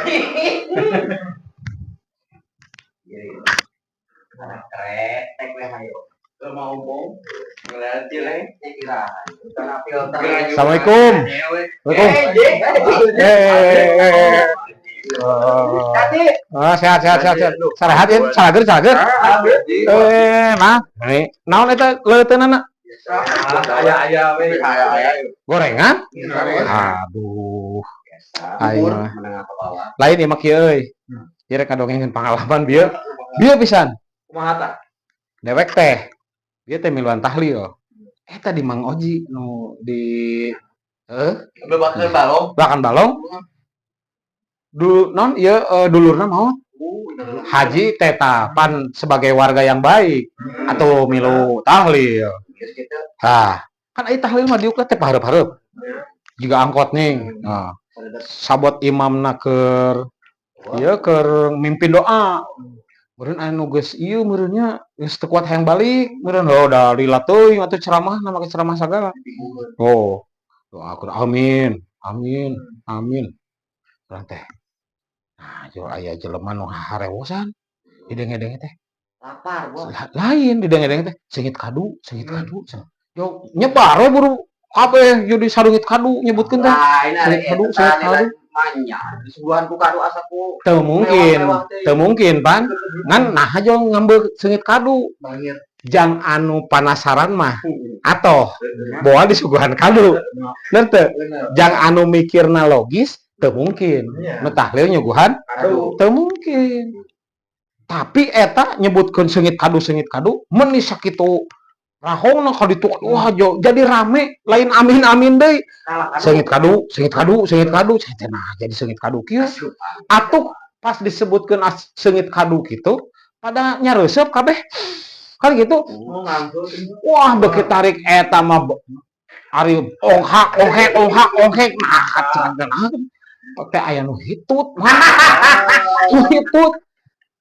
Jadi, kretek we hayo. Mau ngomong, ngeliat le. Kira karena filter. Assalamualaikum. Assalamualaikum. Eh. Tadi Oh, sehat, sehat, sehat, sehat. Sarehat ya, salager, salager. Eh, mah. Nih, naon eta leuteunana? Aya aya we. Aya aya. Gorengan? Aduh, aing mah. Menengah ke bawah. Lain ieu mah kieu euy. Ieu rek ngadongengkeun pangalaman bieu. Bieu pisan. Kumaha tah? Dewek teh. Bieu teh miluan tahlil. Eta di Mang Oji nu di Bebakeun balong. Bahkan balong. Du non ieu dulurna maot. Haji teh tah pan sebagai warga yang baik atau milu tahlil. Geus kitu. Tah, kan ai tahlil mah diuk teh pahareup-hareup. Jiga angkot nih. Nah, sabot imamna keur ieu keur mimpin doa. Meureun anu geus ieu meureun nya geus teu kuat hayang balik, meureun oh da lila teuing atuh ceramahna make ceramah sagala. Oh, doa keur amin, amin, amin. Urang teh. Nah, jol aya jelema nu harewosan didenge-denge teh. Lapar gua. Lain didenge-denge teh seungit kadu cenah. Yo nyebar we buru kabeh jadi sareungit kadu nyebutkeun teh. Lain Seungit ari kadu, eta seungit nilai kadu. Manya disuguhan ku kadu asa ku Teu mungkin, mewah-mewah teuing. Teu mungkin pan. Ngan nah jol ngambil seungit kadu. Bangir. Jang anu panasaran mah atoh boa disuguhan kadu. Bener teu? Jang anu mikirna logis teu mungkin. Nu tahlil nyuguhan Kadu. Teu mungkin. Tapi eta nyebutkeun seungit kadu meuni sakitu rahongna ka ditu, wah jo, jadi rame lain amin amin deui. Kalah kadu. Seungit kadu, seungit kadu, seungit kadu. Saya teh nah jadi seungit kadu kieu. Atuh pas disebutkeun seungit kadu kitu pada nyareuseup kabeh kan gitu. Mau nganggur. Wah, beuki tarik eta mah ari onghak onghek onghak onghek, nah cenah nah teh aya nu hitut, nu hitut,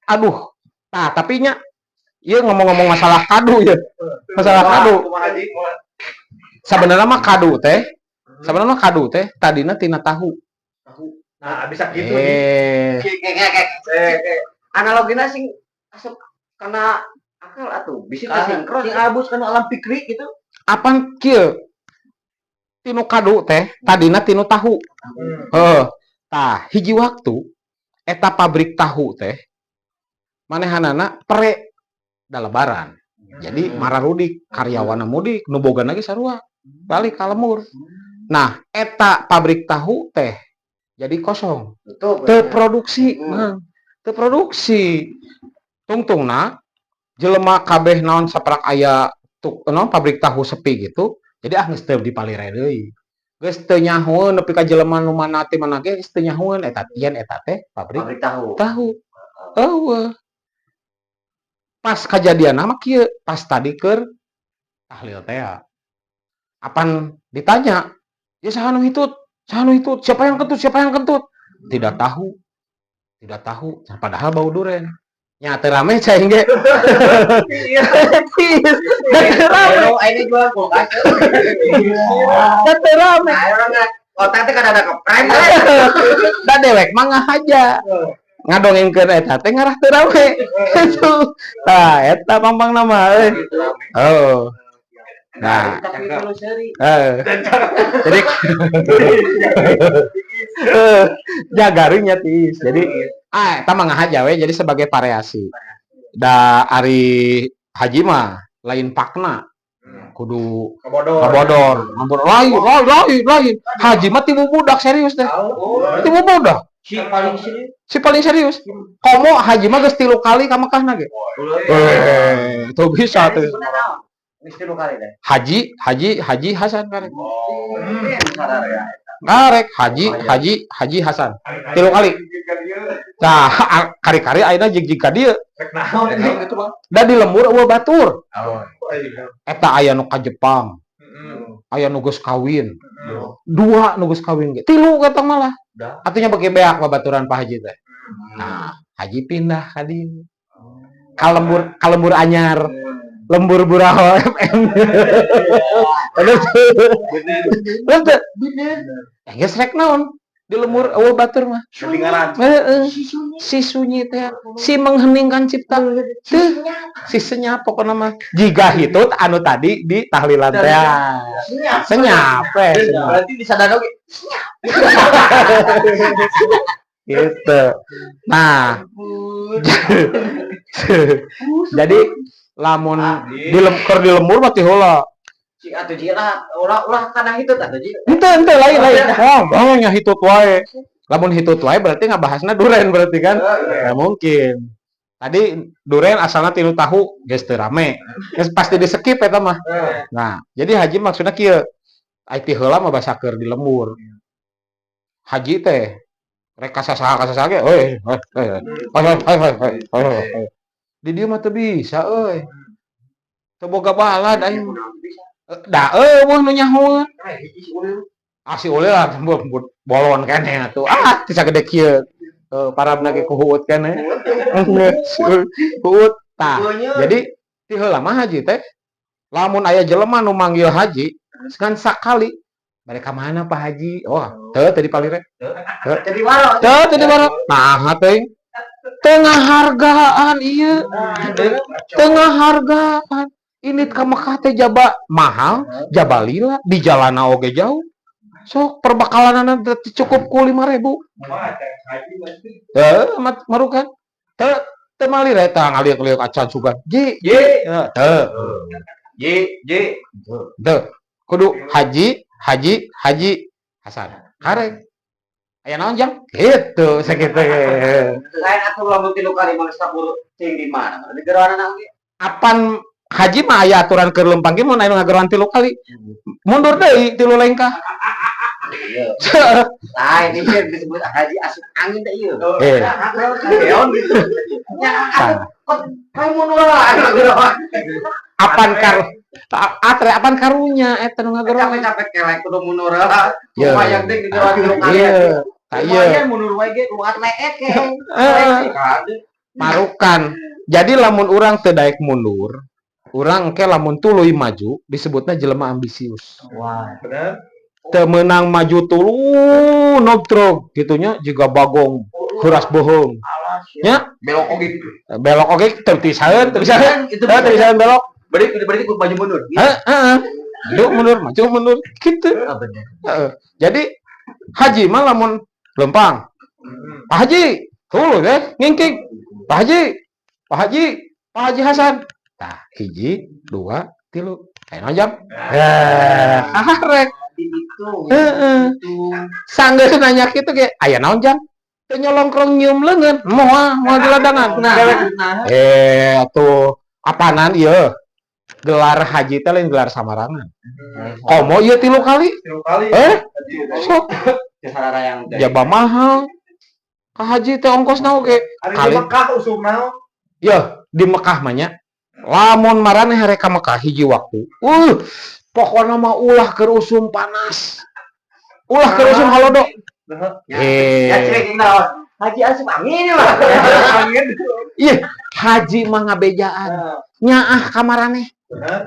aduh. Nah, tapi nya ieu ngomong-ngomong masalah kadu ya, masalah kadu. Kumaha, Ji? Sebenarnya mah kadu teh tadina tina tahu. Nah, bisa gitu nih. Eh. Kayak Eh, analogina sing asup kana akal atuh bisi teh sinkron. Sing abus kana alam pikri gitu. Apan kieu, tinu kadu teh tadina tinu tahu. Heuh. Tah, hiji waktu eta pabrik tahu teh manehanana pre da lebaran. Jadi mararudik, karyawanna mudik, nu bogana ge sarua balik ka lembur. Nah, eta pabrik tahu teh jadi kosong. Tutup. Teu produksi, mah. Teu produksi. Tungtungna jelema kabeh naon saprak aya tuk naon pabrik tahu sepi gitu. Jadi ah geus teu dipalire deui. Geus teu nyahoeun nepi ka jelema nu mana ti mana ge geus teu nyahoeun eta yen eta teh pabrik pabrik tahu. Tahu. Eueuh. Pas kajadianna mah kieu, pas tadi keur tahlil teh. Apan ditanya, "Ya saha nu hitut? Saha nu hitut? Siapa yang kentut? Siapa yang kentut?" Tidak tahu. Tidak tahu. Padahal bau duren. Nya teu rame cai ge. Da teu rame. Ayo, ini jual kulkas. Da teu rame. Nah, orang nggak otak teh kada ada keprem. Da dewek mah ngahaja. Ngadongengkeun eta teh ngarah teu rame. Itu. Tah eta pangpangna mah euy. Oh. Nah, Tapi telusuri. Eh, jadi jagaringnya tiis. Jadi ah eta mah ngahaja we jadi sebagai variasi. Da ari haji mah lain pakna kudu Kabodor. Kabodor, ngabodor lain, lain, lain, lain. Haji mah tibu budak serius deh. Oh. Tibu budak. Si paling serius. Si paling serius. Komo haji mah geus 3 kali ka Mekahna ge. Eh, tuh bisa tuh. Sebenarnya naon? Geus 3 kali deh. Haji, Haji, Haji Hasan karek. Oh. Sadar ya. Karek Haji, Haji, Haji Hasan. 3 kali. Nah, kari-kari ayeuna jig-jig ka dieu. Rek naon Naon gitu, Bang? Da di lembur euweuh batur. Oh. Eta aya nu ka Jepang, aya nu geus kawin. Dua nu geus kawin ge. Tilu kata malah. Dah. Atunya bagi beak babaturan Pak Haji teh. Nah, Haji pindah ka dieu. Ka lembur, ka lembur anyar. Lembur Buraho FM. Bener teu? Bener teu? Bener. Ya geus rek naon? Di lembur euweuh batur mah. Ketinggalan. Heeh. Si sunyi teh, si mengheningkan cipta. Teu, si senyap pokokna mah. Jiga hitut anu tadi di tahlilan teh. Senyap. Senyap eh, senyap. Berarti disadar oge. Gitu. Nah, jadi lamun di keur di lembur mah ti heula. Cik atuh ji lah, ulah ulah kana hitut atuh ji. Henteu, henteu, lain lain. Oh, oh nya hitut wae. Lamun hitut wae berarti ngabahasna duren berarti kan? Nggak mungkin. Tadi duren asalnya tilu tahu geus teu rame. Geus pasti di skip eta mah. Nah, jadi haji maksudnya kieu. Ai ti heula mah basa keur di lembur. Haji teh rek ka sasaha ka sasaha ge, euy, hoi hoi hoi hoi hoi hoi hoi hoi. Di dieu mah teu bisa euy. Teu boga balad aing. Da euweuh nu nyahoeun. Ah, si Ulil lah bolon keneh atuh. Ah, teu sagede kieu. Parabna ge ku huut keneh. Huut. Tah, jadi ti heula mah haji teh lamun aya jelema nu manggil haji ngan sakali, "Bade ka mana, Pak Haji?" Oh, teu teu dipalire. Teu. Jadi waro. Teu teu dibaro. Nah, teuing. Teu ngahargaan ieu. Teu ngahargaan. Ini ka Mekah teh jaba mahal, jaba lila, di jalana oge jauh. Sok perbekalanana teh cukup ku 5000. Teu marukan. Teu teu malire tah ngaliuk-liuk acan sugan. Ji, J teu. J J. Teu. Kudu Haji, Haji, Haji Hasan. Karek. Aya naon, Jang? Gitu sakitu ge. Lain atuh lamun tilu kali mah sabur cing di mana? Di geroana oge. Apan haji mah aya aturan keur lempang ge mun aya nu ngageroan tilu kali. Mundur deui tilu lengkah. Iya. Lain ini disebut haji asup angin teh ieu. Eh. Keon gitu. Ya atuh kok kayak mundur lah ngageroan. Apan kar atre apan karunya eta nu ngageroan. Capek-capek kelek kudu mundur lah. Iya. Lumayan teh geroan tilu kali. Iya. Tah ieu. Lumayan mundur wae ge luat leek ke. Marukan. Jadi lamun urang teu daek mundur, urang engke lamun tuluy maju disebutna jelema ambisius. Wah. Bener. Teu meunang maju tulu nogtrog gitunya jiga bagong heuras beuheung. Nya Belok oge. Belok oge teu tisaeun, teu bisaeun. Itu Teu bisaeun belok. Berarti berarti kudu maju mundur. Heeh, heeh. Maju mundur, maju mundur gitu. Ah, bener. Heeh. Jadi haji mah lamun lempang. Pak Haji, tuluy deh ngingking. Pak Haji, Pak Haji, Pak Haji Hasan. Tah, hiji, dua, tilu. Ayo naon jam? Eh, karek. Dihitung. Heeh. Sanggeus nanya kitu ge, aya naon jam? Teu nyolongkrong nyium leungeun, moal moal di ladangan. Nah, Dewek. nah. Eh, atuh apanan ieu? Gelar haji teh lain gelar samarangan. Komo ieu tilu kali. Tilu kali. Eh, sok Sarara yang jaba mahal. Ka haji teh ongkosna oge. Ari di Kali. Mekah usum naon? Yeuh, di Mekah mah nya. Lamun maraneh rek ka Mekah hiji waktu. Pokona mah ulah keur usum panas. Ulah keur usum halodo. Ya, Eh. ya cek naon. Haji asup angin mah. Angin. Ih, haji mah ngabejaan. Nyaah ka maraneh.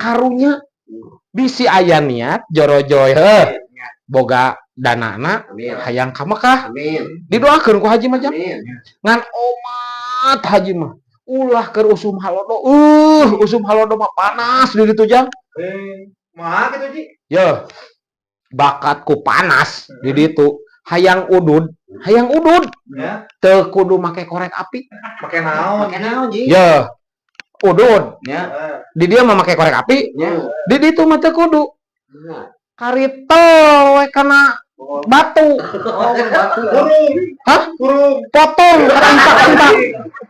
Karunya bisi aya niat jorojoy heuh. Boga danana Amin. hayang ka Mekah. Amin. Didoakeun ku haji mah jang. Amin. Ngan omat haji mah ulah keur usum halodo. Usum halodo mah panas di ditu jang. Eh, mah gitu, Ji. Yeuh. Bakat ku panas di ditu. Hayang udud, hayang udud. Ya, Teu kudu make korek api. make naon? Make naon, Ji? Yeuh. Udud. Ya. Heeh. Di dieu mah make korek api. Ya. Di ditu mah teu kudu. Nah. Karitel we kana batu. Oh, batu. Kurung. Hah? Kurung. Potong ketimpa-timpa.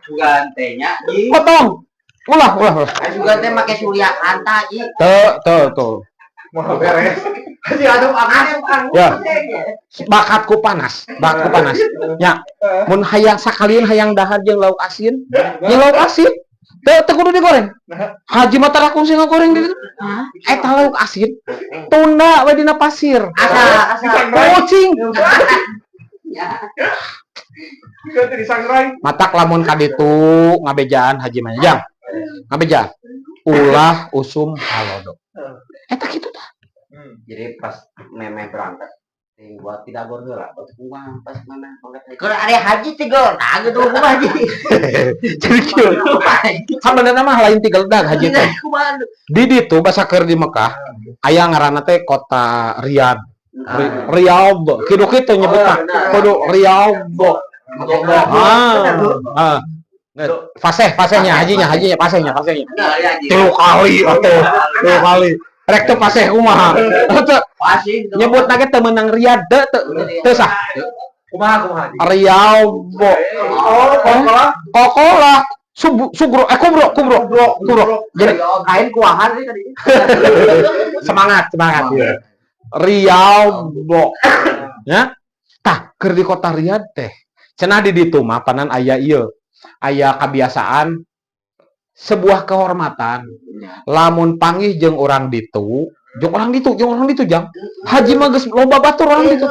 Sugan teh nya, Ji. Potong. Ulah, ulah, ulah. Ai sugan teh make Surya Kanta, Ji. Teu, teu, teu. Mau beres. Haji asup angin. Ya. Bakatku panas, bakatku panas. Ya, mun hayang sakalian hayang dahar jeung lauk asin, jeung lauk asin. Teu teu kudu digoreng. Haji mah tara kungsi ngagoreng di ditu. Eta lauk asin tunda we dina pasir. Asa, asa. Kucing. Ya. Ganti disangrai. Matak lamun ka ditu ngabejaan haji mah jang. Ngabejaan. Ulah usum halodo. Eta kitu tah. Jadi pas memeh berangkat Buat tidak heula, batu kumaha pas mana mangkat haji. Keur area haji tiga nah gitu kumaha, Haji? Jadi kieu. Sabenerna mah lain tigeledag haji teh. Kumaha? Di ditu basa keur di Mekah aya ngaranna teh kota Riyadh. Riyadh. Kitu kitu nyebutna. Kudu Riyadh. Ah, ah. Faseh, fasehnya, hajinya, hajinya, fasehnya, fasehnya. Tilu kali atuh, tilu kali. Rek teu faseh kumaha? Teu Pasti nyebutna ge teu meunang Riyadh teu teu sah. Kumaha, kumaha, Haji? Riyadh. Oh, kokola. Kokola subu sugro, eh, kubro, kubro, kubro. Jadi Kain kuahan sih tadi. Semangat, semangat ya. Riyadh. Ya. Tah, keur di kota Riyadh teh. Cenah di ditu mah panan aya ieu. Aya kebiasaan sebuah kehormatan lamun panggih jeung urang ditu, jeung orang ditu, jeung orang ditu, jang. Haji mah geus loba batur orang ditu.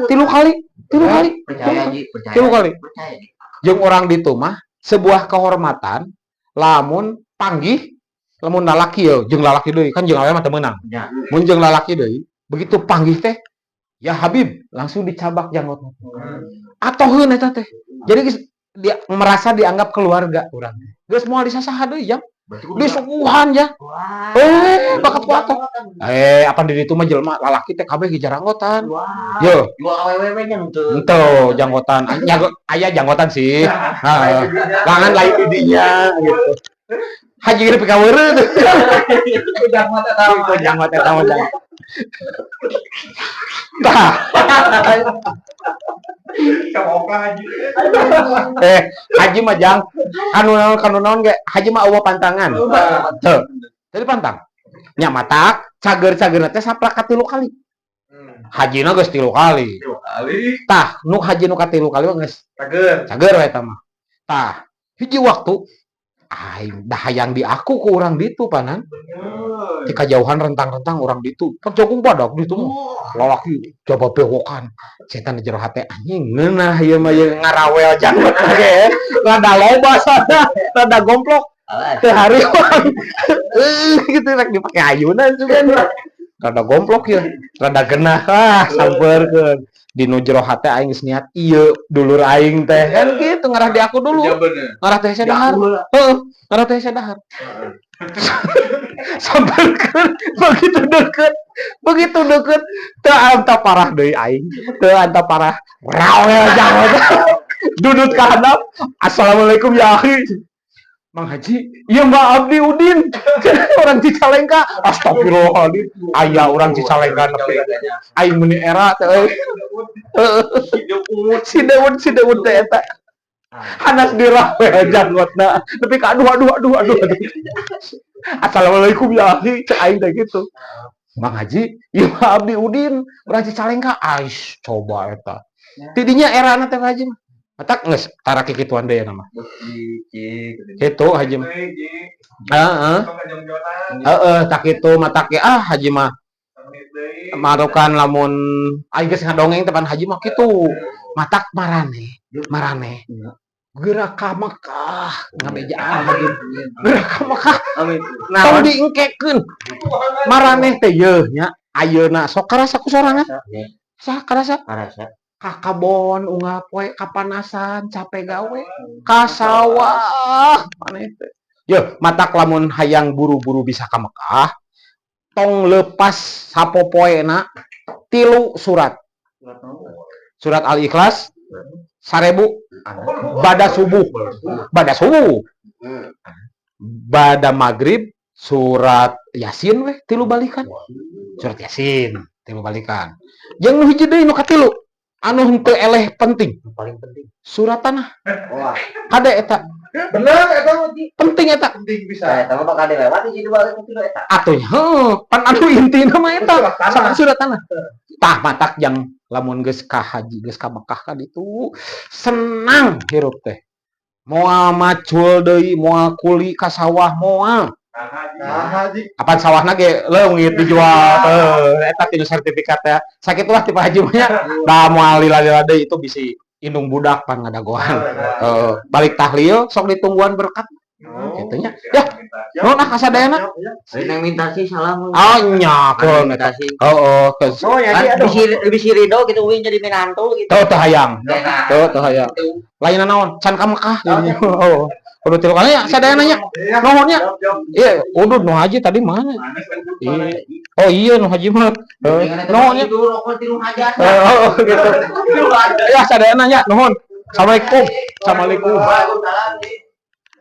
Tilu kali, tilu kali. Percaya, Ji, percaya. Tilu kali. Percaya, Ji. Jeung orang ditu mah sebuah kehormatan lamun panggih, lamun lalaki ye, jeung lalaki deui kan, jeung awewe mah teu meunang. Ya. Mun jeung lalaki deui, begitu panggih teh, "Ya Habib," langsung dicabak janggotna. Atoheun eta teh. Jadi geus dia merasa dianggap keluarga urang. Geus moal disasaha deui, jang. Berarti kudu Disuguhan ya. Wah. Eh, bakat ku atoh. Eh, apa di ditu mah jelema lalaki teh kabeh ge jaranggotan. Wah. Yo, Jual awewe nya nu teu. Henteu janggotan. Nyago, aya janggotan sih. Heeh. Langan lain di dinya gitu. Haji ge pikaweureuh tuh. Janggot eta mah. Itu janggot eta mah jang. Tah, Sama haji. Eh, haji mah jang kanu naon ge haji mah euweuh pantangan. Teu. Jadi pantang. Nya matak cager-cagerna teh saprak katilu kali. Hajina geus tilu kali. Tilu kali. Tah, nu haji nu katilu kali mah geus Cager. Cager we eta mah. Tah, hiji waktu aing dah hayang diaku ku urang ditu panan. Di kajauhan rentang-rentang urang ditu. Kan jauh badak ditu mah. Lalaki coba bewokan. Setan di jero hate, anjing ngeunah ieu mah, ieu ngarawel janggot ge. Rada loba sana, rada gomplok. Teu hariwang. Eh, gitu rek dipake ayunan juga. Rada gomplok ya, rada genah, ah, sampeurkeun. Di nu jero hate aing geus niat ieu dulur aing teh kan gitu ngarah di aku dulu. Ya bener. Ngarah teh saya dahar. Heeh, ngarah teh saya dahar. Sampeurkeun begitu deket, teu anta parah deui aing. Teu anta parah. Rawel janggot. Dudut ka handap. "Assalamualaikum ya akhi." "Mang Haji, iya Mbak, Abdi Udin." Orang Cicalengka. Astagfirullahaladzim. Aya orang Cicalengka nepi. Aing meuni era teh euy. Si Deun, si Deun teh eta. Hanas dirawel janggotna. Nepi ka aduh, aduh, aduh, aduh, aduh. "Assalamualaikum ya akhi," cek aing teh gitu. "Mang Haji, iya Mbak, Abdi Udin, orang Cicalengka." Ais, coba eta. Tidinya erana teh Haji mah. Matak geus tara kikituan deui nama. Kitu haji mah. Heeh. Heeh, tak kitu matak ge ah haji mah marukan lamun aing geus ngadongeng teh pan haji mah kitu. Matak marane, marane. Geura ka Mekah ngabejaan haji. Geura ka Mekah. Amin. Tong diengkekeun. Maraneh teh yeuh nya ayeuna sok karasa ku sorangan. Sah karasa? Karasa. Ka kabon unggal poe kapanasan, capek gawe ka sawah maneh teh. Yeuh, matak lamun hayang buru-buru bisa ka Mekah, tong lepas sapopoena tilu surat. Surat Al-Ikhlas 1000 bada subuh, bada subuh. Bada maghrib surat Yasin weh tilu balikan. Surat Yasin tilu balikan. Jeung nu hiji deui, nu katilu anu henteu eleh penting. Paling penting. Surat tanah. Wah, Kade eta. Bener eta mah, Ji. Penting eta. Penting bisa. Saya tahu bakal dilewati jadi balik itu eta. Atuh heuh, pan anu intina mah eta. Surat tanah. Surat tanah. Tah, matak jang lamun geus ka haji, geus ka Mekah ka ditu senang hirup teh. Moal macul deui, moal kuli ka sawah moal. Nah, Haji. Apan sawahna ge leungit dijual teh eta tinu sertifikat teh. Sakitulah tipe haji mah nya. Da moal lila-lila deui itu bisi indung budak pan ngadagoan. Heeh, balik tahlil sok ditungguan berkat. Kitu nya. Ya, nuhun ah kasadayana. Lain yang minta sih salam. Oh nya keun eta. Minta sih. Oh, ke Oh ya, Kan Ji, aduh. bisi bisi ridho gitu wing jadi minantu gitu. Tuh teu hayang. Nah, Tuh teu hayang. Lain naon? Can ka Mekah jadinya. Oh. Kudu tilu kali ya sadayana nya. Iya. Nuhun nya. Siap, siap. Iya, kudu nu haji tadi mana? Manis, Iya. Oh iya nu haji mah. Eh, nuhun nya. Itu rokok tilu hajat. Eh, oh, gitu. Ya sadayana nya, nuhun. Assalamualaikum. Assalamualaikum. Waalaikumsalam.